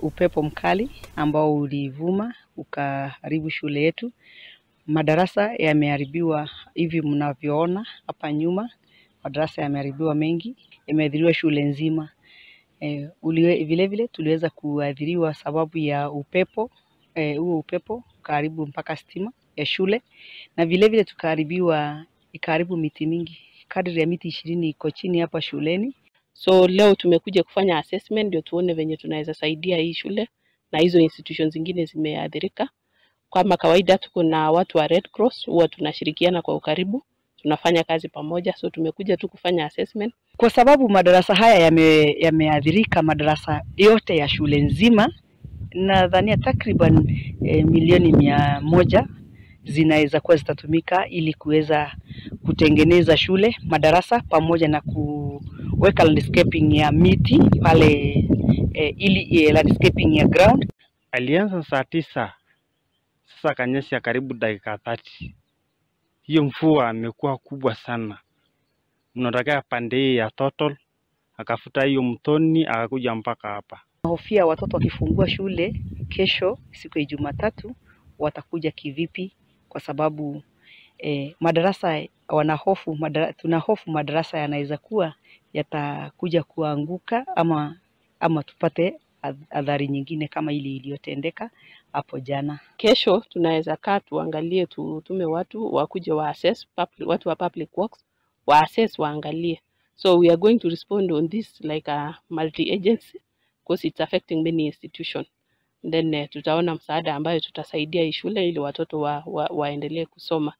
Upepo mkali ambao ulivuma ukaharibu shule yetu. Madarasa yameharibiwa hivi mnavyoona hapa nyuma, madarasa yameharibiwa mengi, yameathiriwa shule nzima. Vile vile tuliweza kuathiriwa sababu ya upepo, huo upepo ukaharibu mpaka stima ya shule, na vile vile tukaharibiwa, ikaharibu miti mingi, kadri ya miti 20 iko chini hapa shuleni. So leo tumekuja kufanya assessment ndio tuone venye tunaweza saidia hii shule na hizo institutions zingine zimeathirika. Kama kawaida tuko na watu wa Red Cross, huwa tunashirikiana kwa ukaribu, tunafanya kazi pamoja, so tumekuja tu kufanya assessment. Kwa sababu madarasa haya yameathirika, madarasa yote ya shule nzima, nadhania takriban milioni 100 zinaweza kuwa zitatumika ili kuweza kutengeneza shule, madarasa pamoja na kuweka landscaping ya miti pale, ili landscaping ya ground. Alianza saa 9, sasa kanyesha karibu dakika 30. Hiyo mvua imekuwa kubwa sana. Mnatokea pande hii ya Total, akafuta hiyo mtoni akakuja mpaka hapa. Nahofia watoto wakifungua shule kesho siku ya Jumatatu watakuja kivipi, kwa sababu madarasa wanahofu, tunahofu madarasa yanaweza kuwa yatakuja kuanguka ama tupate athari nyingine kama ile iliyotendeka hapo jana. Kesho tunaweza kaa tuangalie, tutume watu wakuje wa assess, watu wa public works wa assess waangalie. So we are going to respond on this like a multi agency because it's affecting many institutions. Then tutaona msaada ambayo tutasaidia hii shule ili watoto waendelee kusoma.